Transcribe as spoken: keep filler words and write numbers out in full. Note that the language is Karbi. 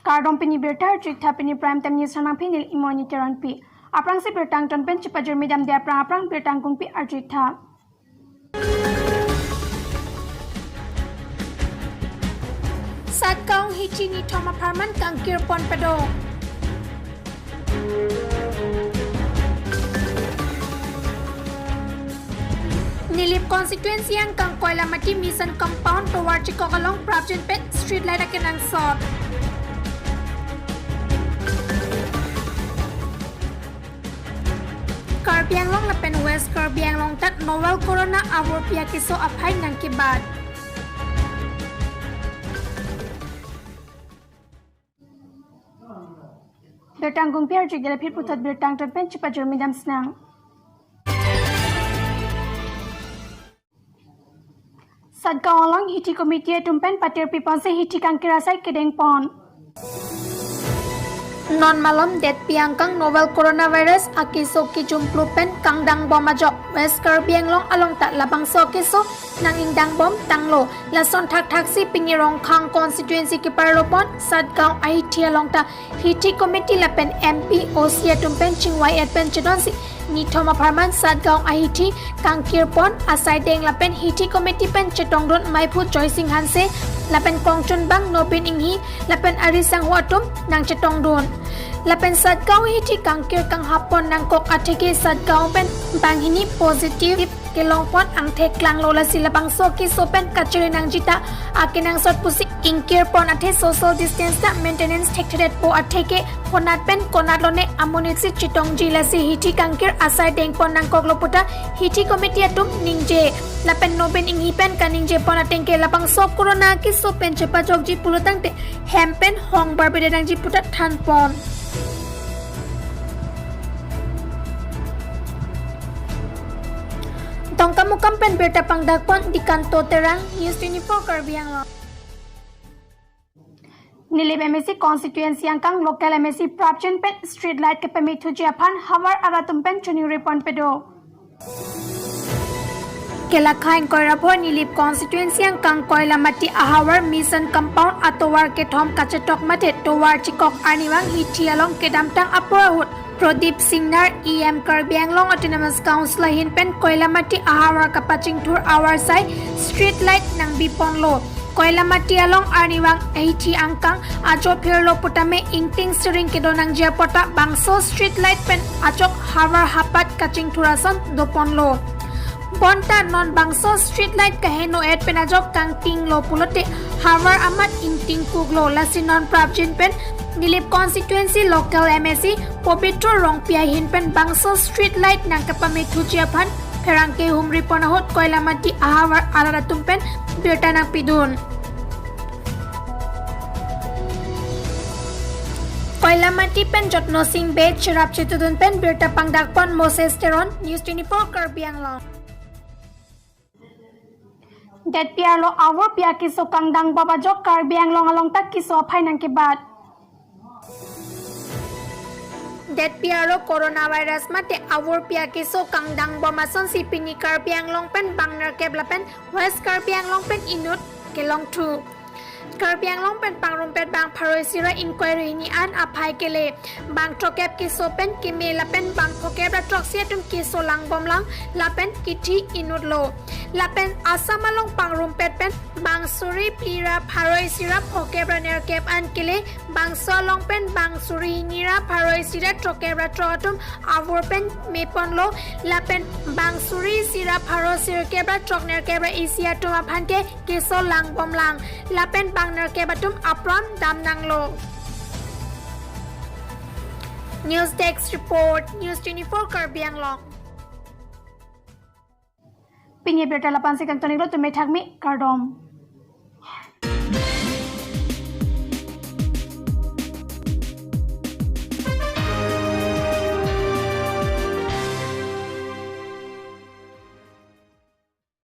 Kardom, pini birta arju-ik tha. Pini Prime Time News along nangphi neli Imoni Teronpi. Aphrangsi birta angton pen chepajirmi damde aphrang aphrang birta angkungpi arju-ik tha. Satgaon Hithi nithom apharman kangkir ponpe do. Nilip constituency angkang Koilamati Mission Compound tovar chikok along prapjin pen street light akenangsot. Karbi Anglong lapen West Karbi Anglong ta novel corona avorpi akeso aphai nangkebat. Birta angkungpi arju-ik, hala aphi puthot birta angton pen chepajirmi dam sinang. Satgaon along Hithi Committee atum pen patirpi ponsi Hithi kangkir asai kedeng pon. Non malom detpi angkang novel coronavirus akeso kejumphlu pen kangdang bom ajok West Karbi Anglong along ta labangso akeso nang-ingdang bom tanglo. Lason thakthaksi pini Rongkhang constituency keparlo pon Satgaon ahithi along ta Hithi Committee lapen M P, O C atum pen chingvai-et pen chedonsi nithom apharman Satgaon ahithi kangkir pon asai deng lapen Hithi Committee pen chetongdun maiphu Joysing Hanse lapen kongchunbang Nobin Inghi lapen ari sangho atum nangchetongdun. Lapen Satgaon ahithi kangkir kanghap pon nangkok atheke Satgaon pen banghini positive kelong pon angthek klanglo, lasi labangso akeso pen kachiri nangji ta akenangsot pusi ingkir pon athe social distance ta maintenance thekthedetpo atheke konat pen konat lone amonitsi chetongji, lasi hithi kangkir asai deng pon nangkoklo puta Hithi Committee atum ningje. Lapen Nobin Inghi pen kaningje pon atengke labangso corona akeso pen chepajokji pulo tangte hem pen hong barbede nangji puta than pon. Dongkamukam pen birta pangdak pon Dikanto Terang, News twenty-four Karbi Anglong. Nilip M A C constituency angkang local M A C prapjin pen street light kepame thuji aphan havar arat atum pen choningri ponpe do. Kelakha ingkoi ra pho Nilip constituency angkang Koilamati ahavar Mission Compound atovar kethom kachetok mate tovar chikok arnivang hithi along kedamtang apor ahut Pradip Singnar E M Karbi Anglong Autonomous Council ahin pen Koilamati ahavar kapachingthur ahavar asai street light nangbi ponlo. Koilamati along arnivang ahithi angkang ajo phirlo putame ingting siring kedo nangji apot ta bangso street light pen ajok havar hapat kachingthur ason doponlo. Bonta non bangso street light kaheno-et pen ajok kangtinglo pulote havar amat ingtingkuklo, lasi non prapjin pen Nilip constituency local M A C Pobitro Rongpi ahin pen bangso street light nangkepame thuji aphan pherangke humri pon ahut Koilamati ahavar arat atum pen birta nangpidun. Koilamati pen Jotno Sing Bey cherap chetudun pen birta pangdak pon Moses Teron, News twenty-four Karbi Anglong. Detpi arlo avorpi akeso kangdang bom ajok Karbi Anglong along ta keso aphai nangkebat. Detpi arlo coronavirus mate avorpi akeso kangdang bom asonsi pini Karbi Anglong pen bang nerkep lapen West Karbi Anglong pen inut kelongthu. Karbi Anglong pen pangrumpet bang pharo isi ra ingkoi ra hini an aphai kele. Bang throkkep keso pen keme lapen bang phokep ra throksi atum keso lang bomlang lapen kithi inutlo. Lapen Assam along pangrumpet pen bang suri phli ra pharo isi ra phokep ra nerkep an kele, bangso along pen bang suri hini ra pharo isi ra throkkep ra throk atum avur pen meponlo, lapen bang suri isi ra pharo sirkep ra throk nerkep ra isi atum aphan ke keso lang bomlang, lapen bang nerkep atum apran dam nanglo. News Desk Report, News twenty-four Karbi Anglong. Pini birta la-ansi kangton-iklo, tumi thakmi, kardom.